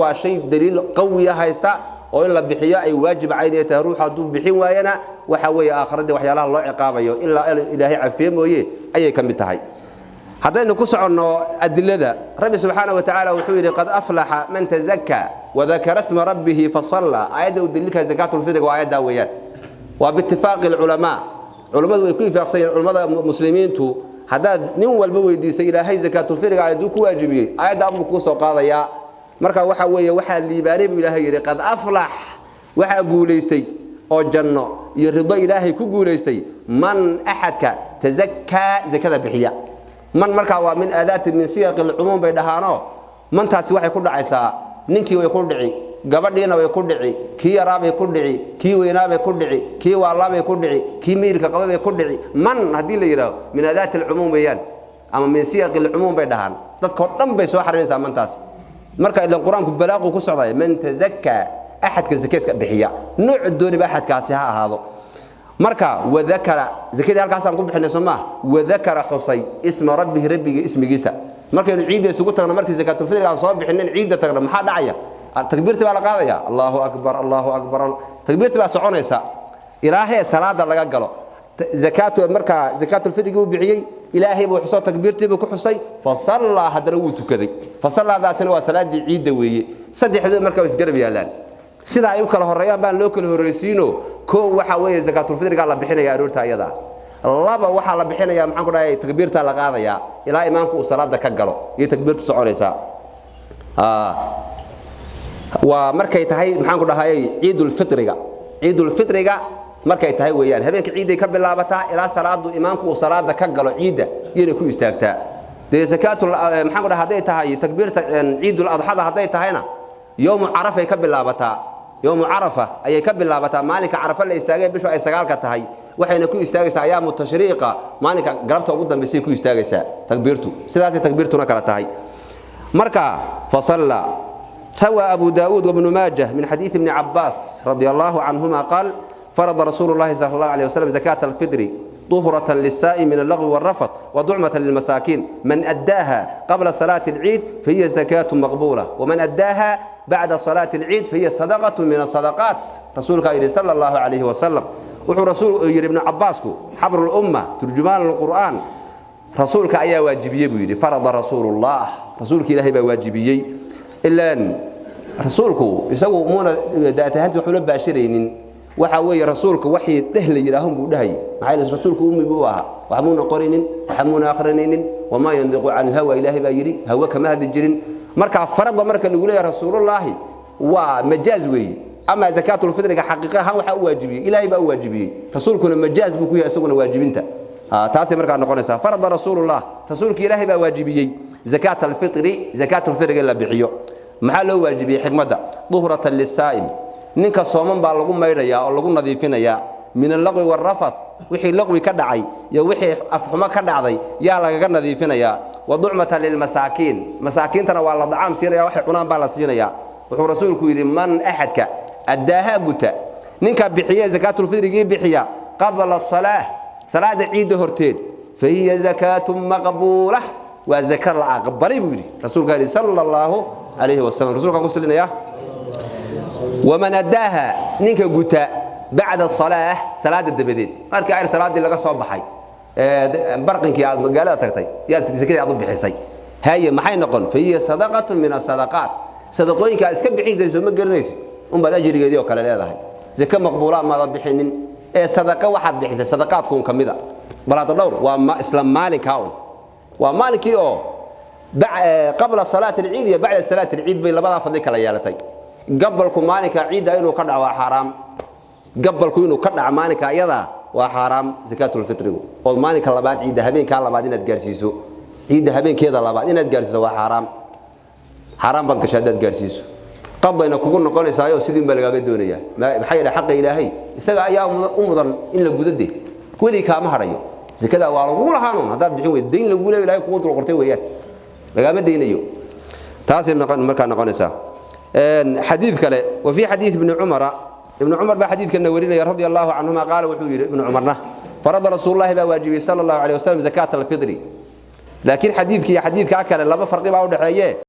Waa shay daliil qawiya haysta oo in la bixiyo ay waajib cayniya tahay. Ruuxu hadduu bixin waayana, waxa weeye aakhiradii waxyaalaha loo ciqaabayo ilaa Ilaahay cafiye mooye ayay ka mid tahay. Haddaynu ku soconno adilada, Rabbi subxaana wa tacaala wuxuu yidhi: "Qad aflaxa man tazakaa wadakara sma rabbihi fasallaa." Aayadda u daliilka zakaatulfitriga waa aayaddaa weeyaan. Waa biitifaaqi alculamaa, culammadu way ku ifaaqsan yihiin. Culammada muslimiintu haddaad nin walba weydiisay Ilaahay zakaatulfitriga aayaduu ku waajibiyey, aayadda unbuu kuu soo qaadayaa. Marka waxa weeye, waxaa liibaanay buu Ilaahay yidhi, qad aflax, waxaa guulaystay oo janno iyo rido Ilaahay ku guulaystay, man axadka, tazakaa, zakada bixiya. Man markaa waa min aadaati min siyaqi alcumuum bay dhahaanoo, mantaasi waxay ku dhacaysaa ninkii way ku dhici, gabadhiina way ku dhici, kii yaraabay ku dhici, kii weynaabay ku dhici, kii waalaabay ku dhici, kii miyirka qababay ku dhici. Man haddii la yidhaaho, min aadaati alcumuum weeyaan ama min siyaqi alcumuum bay dhahaan. Dadkao dhan bay soo xarinaysaa mantaasi. Marka ilan Qur-aanku balaaqu ku socday, man tazakaa, axadka zakeyska bixiya, nooc dooniba axadkaasi ha ahaado. Marka wadakara, zakadii halkaasaan ku bixinay, soo maaha? Wadakara, xusay, isma rabbihi, rabbigii ismigiisa. Markaynu ciidda isugu tagno, markii zakaatulfitriga aan soo bixinin ciidda tagno, maxaa dhacaya? Takbiirtii baa la qaadaya, Allahu akbar, Allahu akbar, takbiirtii baa soconaysa ilaahee salaada laga galo. Zakaatu markaa zakaatulfitrigii uu bixiyey, Ilaahay buu xuso, takbiirtii buu ku xusay, fasallaa, haddana wuu tukaday. Fasallaadaasina waa salaadii ciidda weeye. Saddexdoo markaa isgarab yaallaan, sida ay u kala horeeyaan baan loo kala horreysiino. Koo waxa weeye zakaatulfitrigaa la bixinaya aroorta ayada. Laba, waxaa la bixinaya, maxaan ku dhahay, takbiirtaa la qaadayaa ilaa imaamku uu salaada ka galo iyo takbiirtu soconaysaa. Waa markay tahay, maxaan ku dhahayay, ciidulfitriga. Ciidulfitriga markay tahay weeyaan, habeenka ciidday ka bilaabataa ilaa salaadu imaamku uu salaada ka galo ciidda iyana ku istaagtaa. Dee zakaatul, maxaan ku dhahay, hadday tahay takbiirta ciidul adxada hadday tahayna, yowmu carafay ka bilaabataa. Yowmu carafa ayay ka bilaabataa, maalinka Carafa la istaagay bishu ay 9-ka tahay, waxayna ku istaagaysaa ayaamu tashriiqa, maalinka galabta ugu dambaysay ku istaagaysaa takbiirtu. Sidaasay takbiirtuna kala tahay. Marka fasalla. روى أبو داود وابن ماجه من حديث ابن عباس رضي الله عنهما قال: فرض رسول الله صلى الله عليه وسلم زكاة الفطر طهرة للسائم من اللغو والرفث وطعمة للمساكين. من أداها قبل صلاة العيد فهي زكاة مقبولة، ومن أداها بعد صلاة العيد فهي صدقة من الصدقات. رسولك صلى الله عليه وسلم وحو رسول ابن عباسku حبر الأمة ترجمان القرآن، rasuulka ayaa waajibiyey buu yidhi. Farada rasuulullah, rasuulka Ilaahay baa waajibiyey. Ilaan rasuulku isagu muuna daatahaanti wax ula baashiraynin. Waxa weeye rasuulka waxii dheh la yidhaahun buu dhahayay. Maxaa yeele rasuulku ummi buu ahaa, wax muuna qorinin, wax muuna akhrinaynin. Wamaa yandiqu cani ilhawa, Ilaahay baa yidhi, hawe kama hadli jirin. Marka farada marka lagu leeyahay rasuulullaahi waa majaaz weeye. Ama zakaatulfitriga xaqiiqa ahaan waxaa u waajibiyey Ilaahay baa u waajibiyey, rasuulkuna majaaz buu ku yahay isaguna waajibinta. Taasay markaa noqonaysaa. Farada rasuulullah, rasuulka Ilaahay baa waajibiyey zakaat alfitri, zakaatulfitriga in la bixiyo. Maxaa loo waajibiyey? Xikmadda: duhratan lisaa'im, ninka sooman baa lagu maydhayaa oo lagu nadiifinayaa, min allaqwi waalrafath, wixii laqwi ka dhacay iyo wixii afxumo ka dhacday yaa lagaga nadiifinayaa. Wa ducmatan lilmasaakiin, masaakiintana waa la dacaam siinaya, waxay cunaan baa la siinayaa. Wuxuu rasuulku yidhi: man axadka addaahaa guta, ninka bixiya zakaatulfitrigii bixiya, qabla asalaah, salaada ciidda horteed, fahiya zakaatun maqbuula, waa zaka la aqbalay buu yidhi rasuulka yidhi sala Allahu calayhi wasalam. Rasuulkaan ku salinaya. Waman addaaha, ninka guta, bacda asalaah, salaada dabadeed, markii ayr salaaddii laga soo baxay, barqinkii aad magaalada tagtay yaad zakadii aad u bixisay, haye, maxay noqon? Fahiya sadaqatun min asadaqaat, sadaqooyinka aad iska bixin jirtay, soo ma garanaysid, unbaad ajrigeedii oo kale leedahay. Zake maqbuulaa maada bixinin ee sadaqa waxaad bixisay sadaqaadkuun ka mida. Bal hadda dhowr, waa isla maalinkaa un, waa maalinkii oo qabla salaati alciid iyo bacda salaati alciid bay labadaa fadli kala yeelatay. Gabalku maalinka ciidda inuu ka dhaco waa xaaraam. Gabalku inuu ka dhaco maalinka iyadaa waa xaaraam zakaatulfitrigu, ood maalinka labaad ciidda, habeenkaa labaad inaad gaarsiiso, ciidda habeenkeeda labaad inaad gaarsiiso waa xaaraam. Xaaraan baad gashay haddaad gaarsiiso, qadayna kugu noqonaysaayo sidiin baa lagaaga doonayaa. Maxaa yeele xaqa Ilaahay isaga ayaa u mudan in la gudo. Dee weli kaama hadhayo zakadaa, waa lagugu lahaanun haddaad bixin weyd. Dayn lagugu leeyo Ilahay kugu dul qortay weeyaan, lagaama daynayo. Taasay markaa noqonaysaa. Xadiid kale, wa fii xadiid ibni Cumara, Ibnu Cumar baa xadiidkana warinaya radia Allahu canhuma, qaala, wuxuu yidhi Ibnu Cumarna: farada rasuululahi baa waajibiyey sala Allahu alayh wasalam zakaata alfidri. Laakiin xadiidka iyo xadiidkaa kale laba farqi baa udhaxeeye.